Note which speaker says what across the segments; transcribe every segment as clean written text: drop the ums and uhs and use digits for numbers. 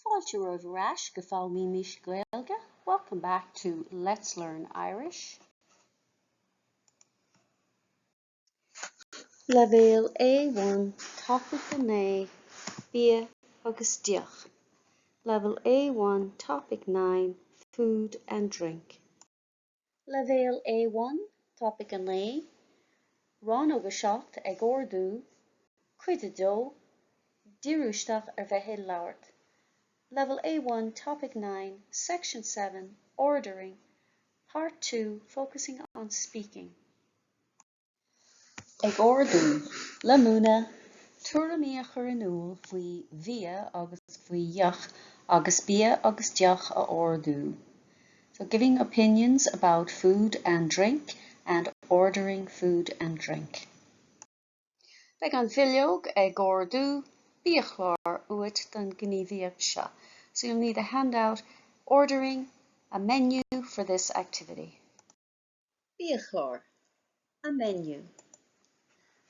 Speaker 1: Fáilte romhaibh ar ais go Foghlaimímis Gaeilge, welcome back to Let's Learn Irish. Leibhéal A1, Topaic 9, Bia agus Deoch. Level A1, Topic 9, Food and Drink. Leibhéal A1, Topaic 9, Rannóg 7, Ag Ordú, Cuid 2, Díriú isteach ar bheith ag labhairt. Level A1, Topic 9, Section 7, Ordering, Part 2, Focusing on Speaking. Ag ordú, le múineadh, tuairimí a chur in iúl faoi bhia agus faoi dheoch agus bia agus deoch a ordú. So giving opinions about food and drink and ordering food and drink. Beidh an bhileog ag ordú biachlár uait don ghníomhaíocht seo. So you'll need a handout ordering a menu for this activity. Biachlár, a menu.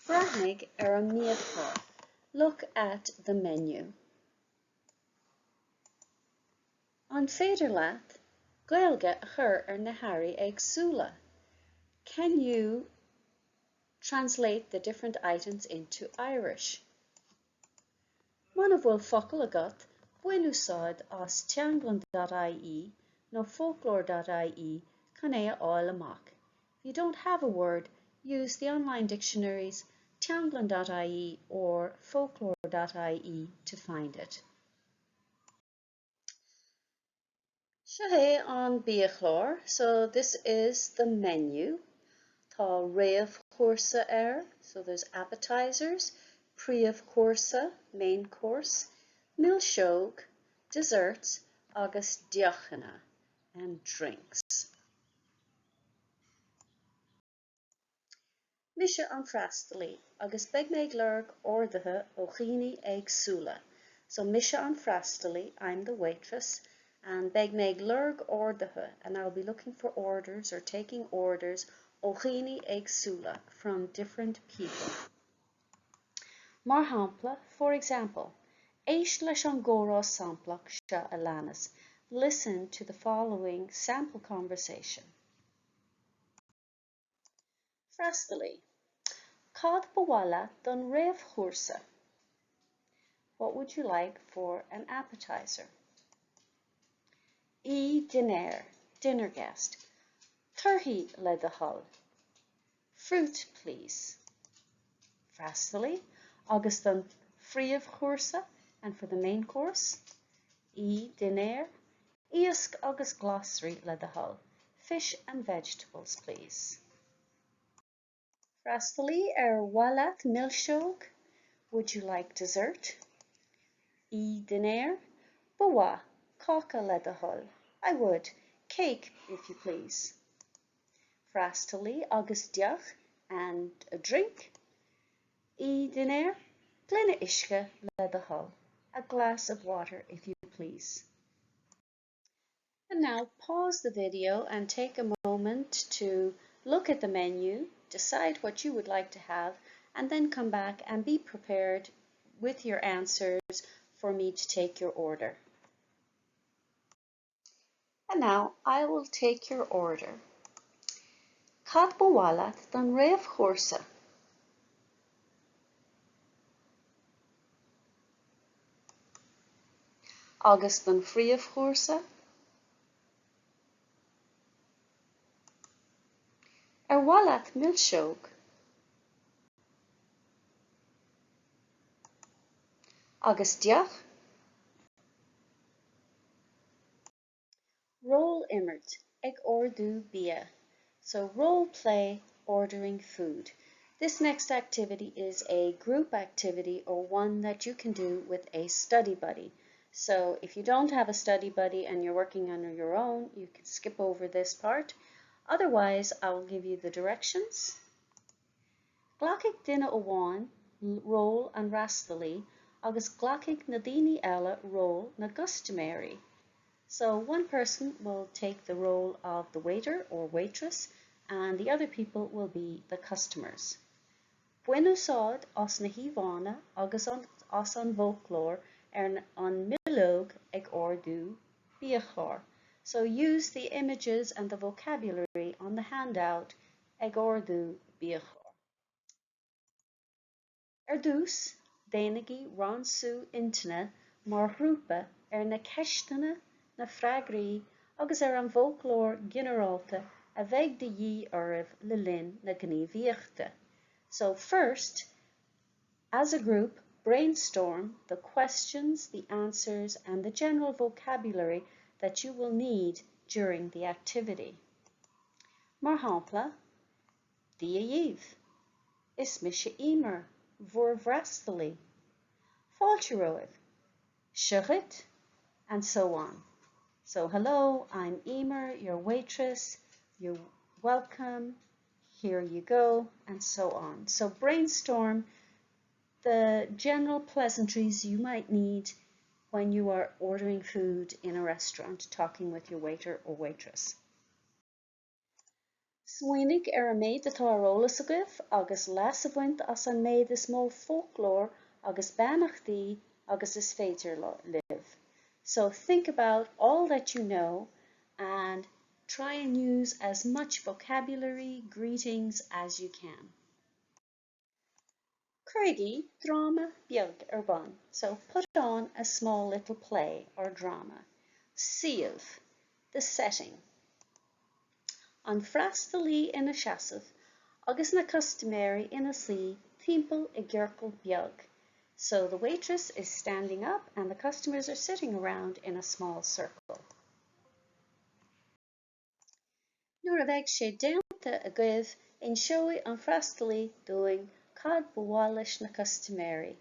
Speaker 1: Breathnaigh ar an mbiachlár, look at the menu. An féidir leat Gaeilge a chur ar na hearraí éagsúla? Can you translate the different items into Irish? Muna bhfuil focal agat, bain úsáid as teanglann.ie nó folklore.ie chun é a fháil amach. If you don't have a word, use the online dictionaries teanglann.ie or folklore.ie to find it. Seo é an biachlár, so this is the menu. Tá réamhchúrsa air, so there's appetisers, príomhchúrsa, main course, milseog, desserts, agus deochanna, and drinks. Mise an freastalaí agus beidh mé ag lorg orduithe ó dhaoine éagsúla. So mise an freastalaí, I'm the waitress, and beidh mé ag lorg orduithe and I'll be looking for orders or taking orders ó dhaoine éagsúla, from different people. Mar shampla, for example, éist leis an gcomhrá samplach seo a leanas, listen to the following sample conversation. Freastalaí, Cad ba mhaith leat don réamhchúrsa? What would you like for an appetizer? Aoi dinnéir, dinner guest, Torthaí le do thoil. Fruit, please. Freastalaí, Agus don phríomhchúrsa? And for the main course? Aoi dinnéir, Iasc agus glasraí le do thoil. Fish and vegetables, please. Freastalaí, Ar mhaith leat milseog? Would you like dessert? Aoi dinnéir, Ba mhaith, cáca le do thoil. I would. Cake, if you please. Freastalaí, Agus deoch? And a drink? Aoi dinnéir, Gloine uisce le do thoil. A glass of water, if you please. And now pause the video and take a moment to look at the menu, decide what you would like to have, and then come back and be prepared with your answers for me to take your order. And now I will take your order. Cad ba mhaith leat don réamhchúrsa? Agus don phríomhchúrsa? Ar mhaith leat milseog? Agus deoch? Ról-imirt, ag ordú bia. So role play, ordering food. This next activity is a group activity or one that you can do with a study buddy. So if you don't have a study buddy and you're working on your own, you can skip over this part. Otherwise, I will give you the directions. Glacfaidh duine amháin ról an fhreastalaí agus glacfaidh na daoine eile ról na gcustaiméirí. So one person will take the role of the waiter or waitress and the other people will be the customers. Bain úsáid as na híomhánna agus as an bhfoclóir ar an mbileog. bileog ag ordú biachlár. So use the images and the vocabulary on the handout ag ordú biachlár. Ar dtús, déanaigí ransú intinne mar ghrúpa ar na ceisteanna, na freagraí agus ar an bhfoclóir ginearálta a bheidh de dhíth oraibh le linn na gníomhaíochta. So first, as a group, brainstorm the questions, the answers and the general vocabulary that you will need during the activity. Mar shampla, Dia dhaoibh! Is mise Emer, bhur bhfreastalaí. Fáilte romhaibh. Seo dhuit, and so on. So hello, I'm Emer, your waitress. You're welcome. Here you go, and so on. So brainstorm the general pleasantries you might need when you are ordering food in a restaurant, talking with your waiter or waitress. Smaoinigh ar an méid atá ar eolas agaibh agus leas a bhaint as an méid is mó foclóir agus beannachtaí agus is féidir libh. So think about all that you know and try and use as much vocabulary, greetings as you can. Cuirigí dráma beag ar bun, so put on a small little play or drama. Suíomh, the setting. An freastalaí ina seasamh agus na custaiméirí ina suí timpeall i gciorcal beag. So the waitress is standing up and the customers are sitting around in a small circle. Nuair a bheidh sé déanta agaibh, inseoidh an freastalaí dúinn cad ba mhaith leis na custaiméirí.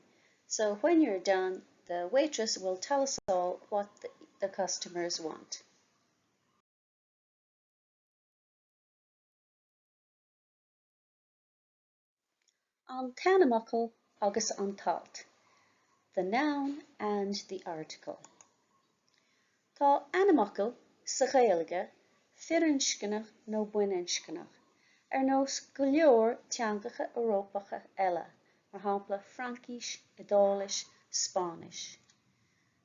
Speaker 1: So when you're done, the waitress will tell us all what the, the customers want. An t-ainmfhocal agus an t-alt, the noun and the article. Tá ainmfhocail sa Ghaeilge firinscneach nó baininscneach, ar nós go leor teangacha Eorpacha eile, mar shampla Fraincis, Iodáilis, Spáinnis.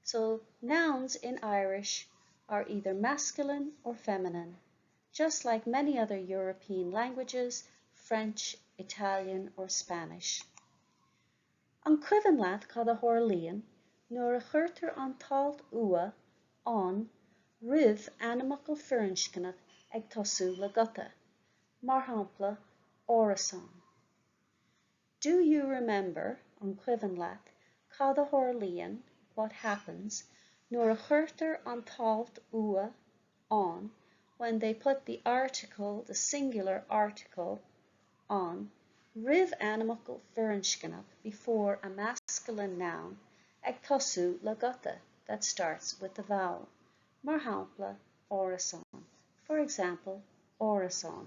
Speaker 1: So nouns in Irish are either masculine or feminine, just like many other European languages, French, Italian or Spanish. An cuimhin leat cad a tharlaíonn nuair a chuirtear an t-alt ua, an, roimh ainmfhocal firinscneach ag tosú le guta, mar shampla, árasán? Do you remember, an cuimhin leat, cad a tharlaíonn, what happens, nuair a chuirtear an t-alt ua, an, when they put the article, the singular article, an, roimh ainmfhocal firinscneach before a masculine noun ag tosú le guta that starts with the vowel, mar shampla, árasán, for example, árasán.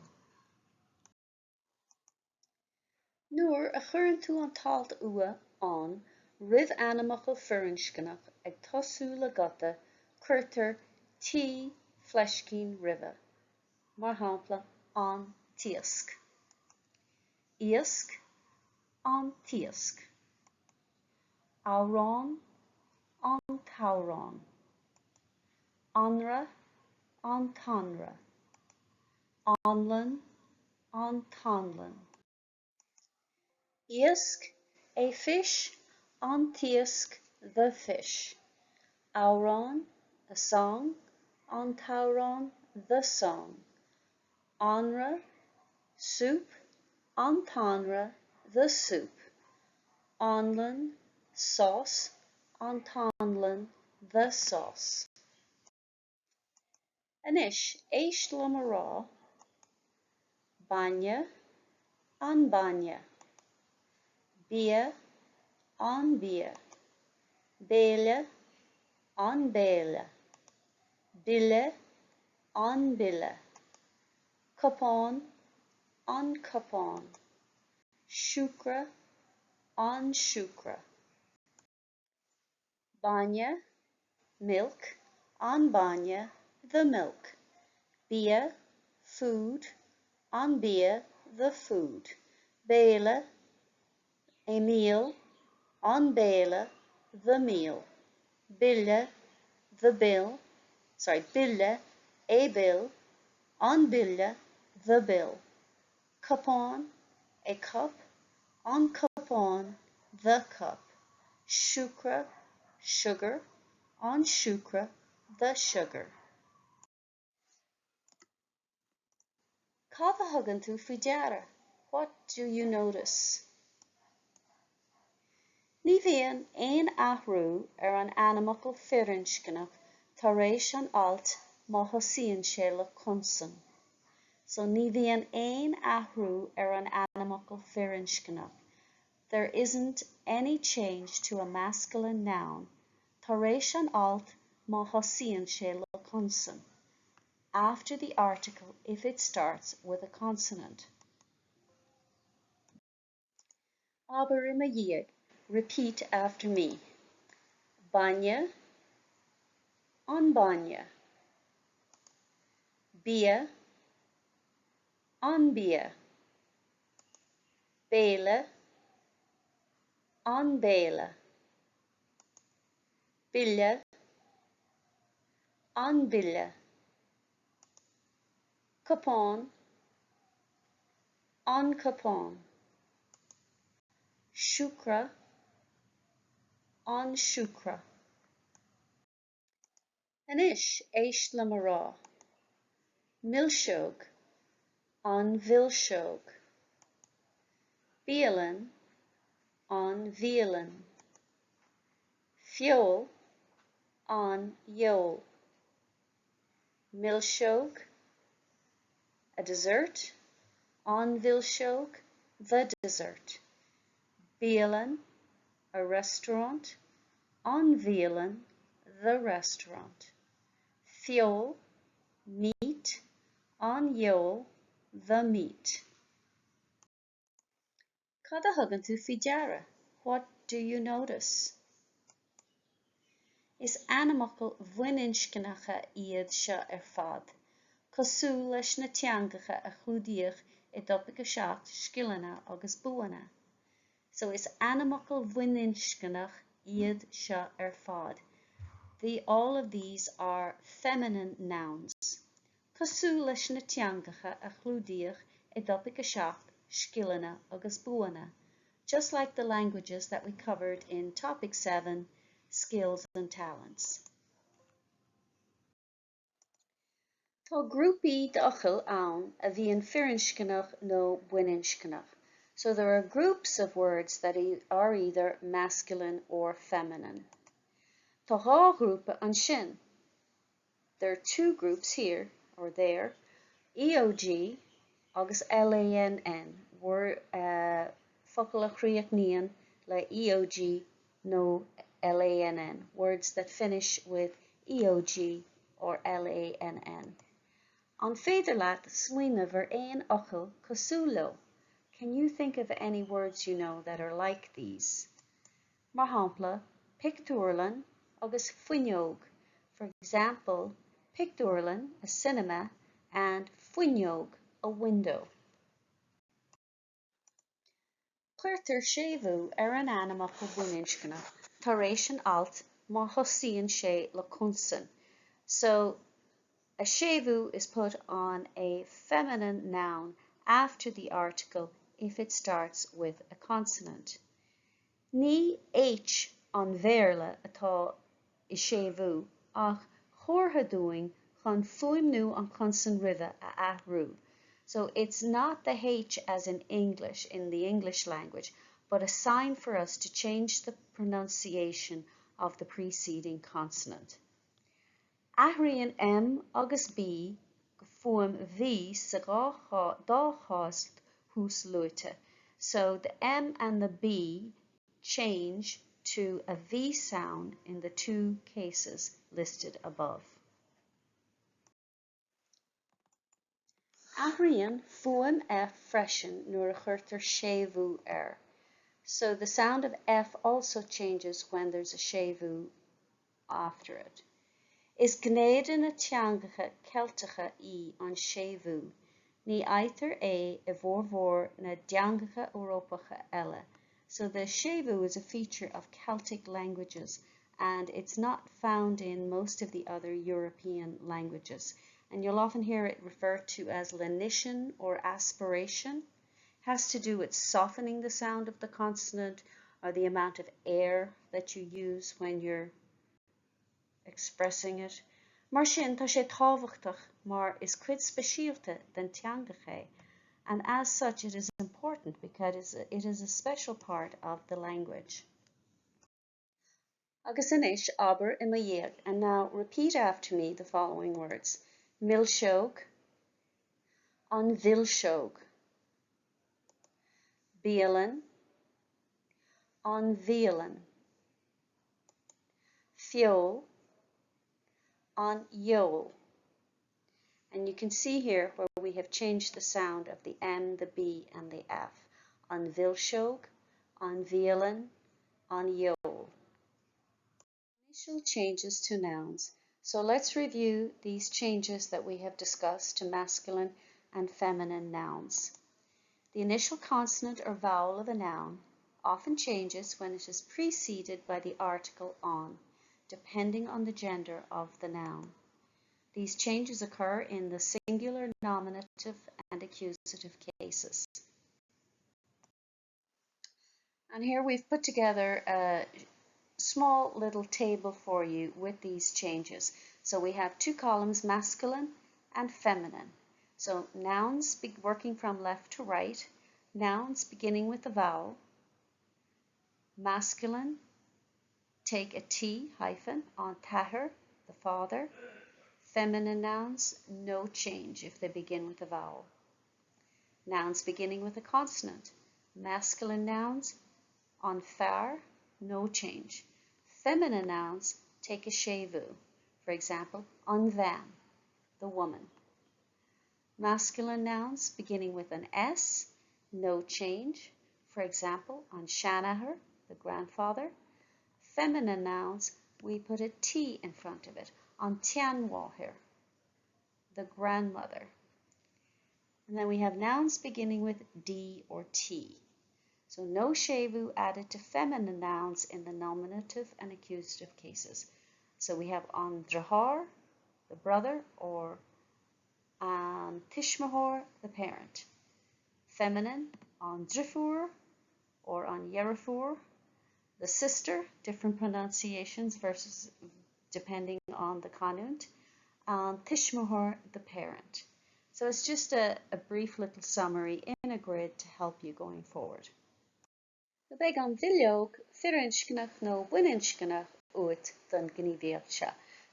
Speaker 1: Nuair a chuireann tú an t-alt ua, an, roimh ainmfhocal firinscneach ag tosú le guta, cuirtear T fleiscín roimhe, mar shampla, an t-iasc. Iasc, an t-iasc. Amhrán, an t-amhrán. Anraith, an t-anraith. Anlann, an t-anlann. Iasc, a fish, an t-iasc, the fish. Amhrán, a song, an t-amhrán, the song. Anraith, soup, an t-anraith, the soup. Anlann, sauce, an t-anlann, the sauce. Anois, éist liom a rá, bainne, an bainne, bia, an bia, béile, an béile, bille, an bille, cupán, an cupán, siúcra, an siúcra. Bainne, milk, an bainne, the milk. Bia, food, an bia, the food. Béile, a meal, an béile, the meal. Bille, the bill, sorry, bille, a bill, an bille, the bill. Cupán, a cup, an cupán, the cup. Siúcra, sugar, an siúcra, the sugar. Cad a thugann tú faoi deara? What do you notice? Ní bhíonn aon athrú ar an ainmfhocal firinscneach tar éis an ailt má thosaíonn sé le consan. So ní bhíonn aon athrú ar an ainmfhocal firinscneach There isn't any change to a masculine noun tar éis an ailt má thosaíonn sé le consan after the article if it starts with a consonant. Abair i mo dhiaidh, repeat after me. Bainne, an bainne. Bia, an bia. Béile, an béile. Bille, an bille. Cupán, an cupán. Siúcra, an siúcra. Anois, éist liom a rá. Milseog, an mhilseog. Bialann, an bhialann. Feoil, an fheoil. Milseog, a dessert, an mhilseog, the dessert. Bialann, a restaurant, an bhialann, the restaurant. Feoil, meat, an fheoil, the meat. Cad a thugann tú faoi deara? What do you notice? Is ainmfhocail bhaininscneacha iad seo ar fad, cosúil leis na teangacha a chlúdaíodh i dTopaic 7, Scileanna agus Buanna. So is ainmfhocail bhaininscneach iad seo ar fad. The all of these are feminine nouns. Cosúil leis na teangacha a chlúdaíodh i dTopaic 7, Scileanna agus Buanna, just like the languages that we covered in Topic 7, Skills and Talents. Tá grúpaí d'fhocail ann a bhíonn firinscneach nó baininscneach. So there are groups of words that are either masculine or feminine. Tá dhá ghrúpa ansin. There are two groups here, or there, EOG agus LANN, word, focail a chríochnaíonn le EOG nó LANN, words that finish with EOG or LANN. An féidir leat smaoineamh ar aon fhocal cosúil leo? Can you think of any words you know that are like these? Mar shampla, pictiúrlann agus fuinneog, for example, pictiúrlann, a cinema, and fuinneog, a window. Cuirtear séimhiú ar an ainmfhocal baininscneach tar éis an ailt má thosaíonn sé le consan. So, a séimhiú is put on a feminine noun after the article if it starts with a consonant. Ní H an Bhéarla atá i séimhiú ach comhartha dúinn chun fuaimniú an chonsain roimhe a athrú. So it's not the H as in English, in the English language, but a sign for us to change the pronunciation of the preceding consonant. Athraíonn M agus B go fuaim V sa dá chás thuasluaite. So the M and the B change to a V sound in the two cases listed above. Athraíonn fuaim F freisin nuair a chuirtear séimhiú air. So the sound of F also changes when there's a séimhiú after it. Is gné de na teangacha Ceilteacha í an séimhiú. Ní fhaightear é i bhformhór na dteangacha Eorpacha eile. So the séimhiú is a feature of Celtic languages. And it's not found in most of the other European languages. And you'll often hear it referred to as lenition or aspiration. It has to do with softening the sound of the consonant or the amount of air that you use when you're expressing it. Mar sin tá sé tábhachtach mar is cuid speisialta den teanga é, and as such it is important because it is a special part of the language. Agus anois abair i mo dhiaidh, and now repeat after me the following words. Milseog, an mhilseog. Bialann, an bhialann. Feoil, an fheoil. And you can see here where we have changed the sound of the M, the B and the F. An mhilseog, an bhialann, an fheoil. Initial changes to nouns. So let's review these changes that we have discussed to masculine and feminine nouns. The initial consonant or vowel of a noun often changes when it is preceded by the article an, depending on the gender of the noun. These changes occur in the singular nominative and accusative cases. And here we've put together a small little table for you with these changes. So we have two columns, masculine and feminine. So nouns working from left to right, nouns beginning with a vowel, masculine, take a T hyphen an t-athair, the father. Feminine nouns, no change if they begin with a vowel. Nouns beginning with a consonant. Masculine nouns, an fear, no change. Feminine nouns take a séimhiú. For example, an bhean, the woman. Masculine nouns beginning with an S, no change. For example, an seanathair, the grandfather. Feminine nouns, we put a T in front of it, an tseanmháthair, the grandmother. And then we have nouns beginning with D or T. So no séimhiú added to feminine nouns in the nominative and accusative cases. So we have an deartháir, the brother, or an tuismitheoir, the parent. Feminine, an deirfiúr or an dheirfiúr. The sister, different pronunciations versus depending on the canúint. An tuismitheoir, the parent. So it's just a, a brief little summary in a grid to help you going forward. Beidh an bhileog firinscneach nó baininscneach uait don ghníomhaíocht seo.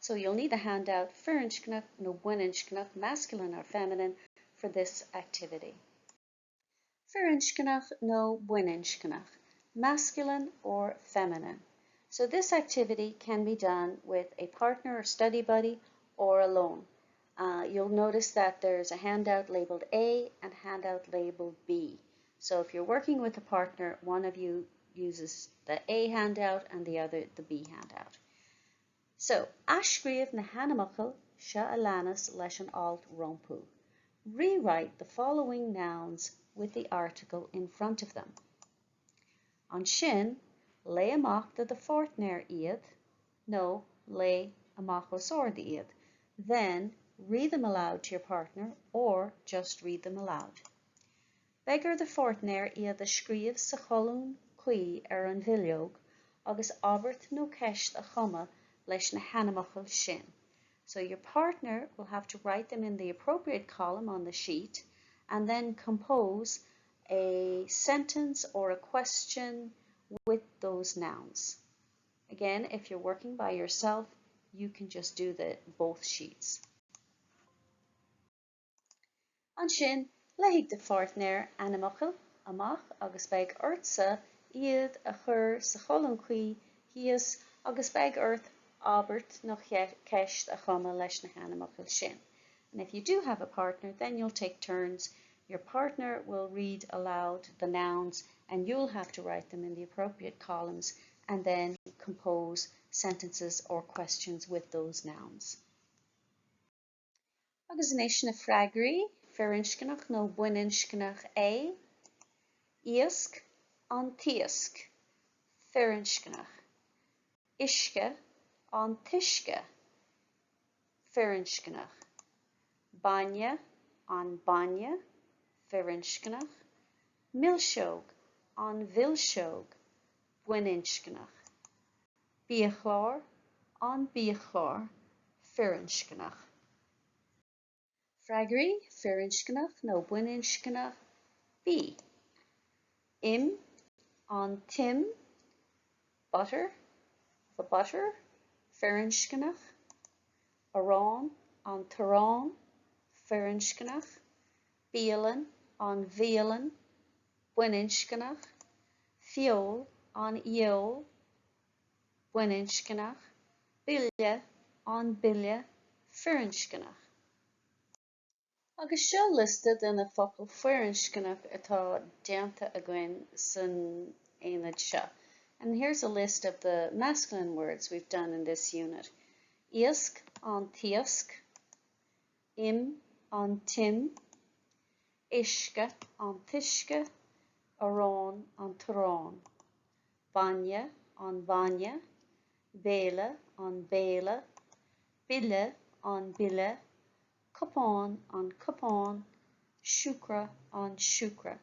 Speaker 1: So you'll need a handout firinscneach nó baininscneach, masculine or feminine, for this activity. Firinscneach nó baininscneach, masculine or feminine. So this activity can be done with a partner or study buddy or alone. Uh, you'll notice that there's a handout labeled A and handout labeled B. So if you're working with a partner, one of you uses the A handout and the other the B handout. So, athscríobh na hainmfhocail seo a leanas leis an alt rompu. Rewrite the following nouns with the article in front of them. Ansin, léigh amach do do pháirtnéir iad, nó léigh amach os ard iad. Then, read them aloud to your partner or just read them aloud. Beidh ar do pháirtnéir iad a scríobh sa cholún cuí ar an bhileog agus abairt nó ceist a chumadh leis na hainmfhocail sin. So your partner will have to write them in the appropriate column on the sheet and then compose a sentence or a question with those nouns. Again, if you're working by yourself, you can just do the both sheets. Ansin, léifidh do pháirtnéir ainmfhocail amach agus beidh ortsa iad a chur sa cholún cuí thíos agus beidh ort abairt nó ceist a chumadh leis na hainmfhocail sin. And if you do have a partner, then you'll take turns. Your partner will read aloud the nouns and you'll have to write them in the appropriate columns and then compose sentences or questions with those nouns. Agus anois na freagraí firinscneach nó baininscneach A, Iasc, an t-iasc, firinscneach. Uisce, an t-uisce, firinscneach. Bainne, an bainne, firinscneach. Milseog, an mhilseog, baininscneach. Biachlár, an biachlár, firinscneach. Freagraí, firinscneach nó baininscneach, B. Im, an t-im, butter, the butter, firinscneach, arán, an t-arán, firinscneach, bialann, an bhialann, baininscneach, feoil, an fheoil, baininscneach, bille, an bille, firinscneach. Agus seo liosta de na focail firinscneach atá déanta againn san aonad seo. And here's a list of the masculine words we've done in this unit. Iasc, an t-iasc, im, an t-im, uisce, an t-uisce, arán, an t-arán, bainne, an bainne, béile, an béile, bille, an bille, cupán, an cupán, siúcra, an siúcra.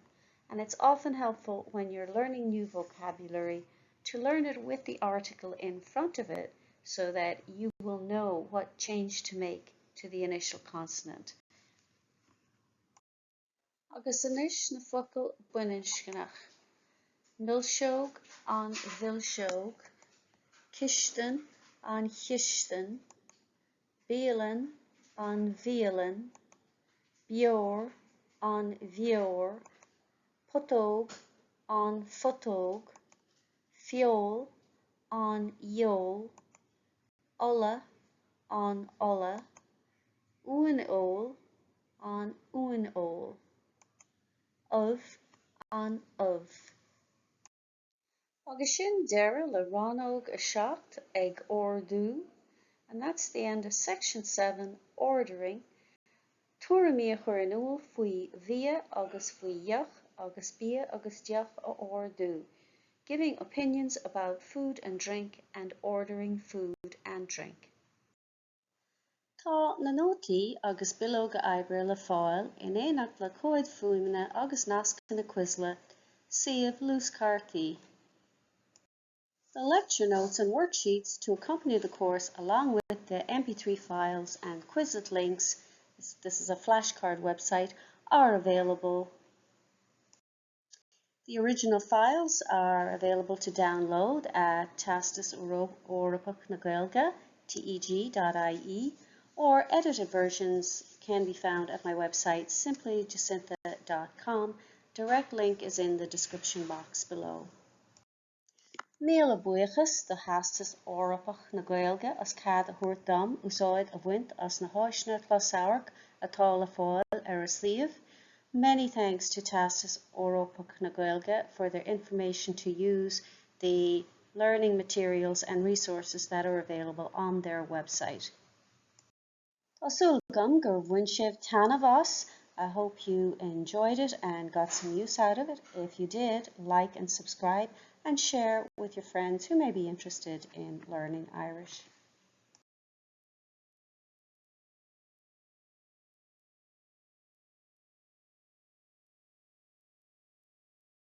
Speaker 1: And it's often helpful when you're learning new vocabulary to learn it with the article in front of it so that you will know what change to make to the initial consonant. Agus anois na focail baininscneach. Milseog, an mhilseog, cistin, an chistin, bialann, an bhialann, beoir, an bheoir, putóg, an phutóg, feoil, an fheoil, ola, an ola, uaineoil, an uaineoil, ubh, an ubh. Agus sin deireadh le rannóg 7 ag ordú, and that's the end of section 7, ordering. Tuairimí a chur in iúl faoi bhia agus faoi dheoch agus bia agus deoch a ordú. Giving opinions about food and drink and ordering food and drink. Tá na nótaí agus bileoga oibre le fáil in éineacht le comhaid fuaime agus nascanna Quizlet, suíomh luaschártaí. The lecture notes and worksheets to accompany the course along with the MP3 files and Quizlet links, this is a flashcard website, are available. The original files are available to download at Teastas Eorpach na Gaeilge, teg.ie, or edited versions can be found at my website simplyjacintha.com. Direct link is in the description box below. Míle buíochas do Theastas Eorpach na Gaeilge as cead a thabhairt dom úsáid a bhaint as na háiseanna closamhairc atá le fáil ar a suíomh. Many thanks to Teastas Eorpach na Gaeilge for their information to use the learning materials and resources that are available on their website. Tá súil agam gur bhain sibh taitneamh as. I hope you enjoyed it and got some use out of it. If you did, like and subscribe and share with your friends who may be interested in learning Irish.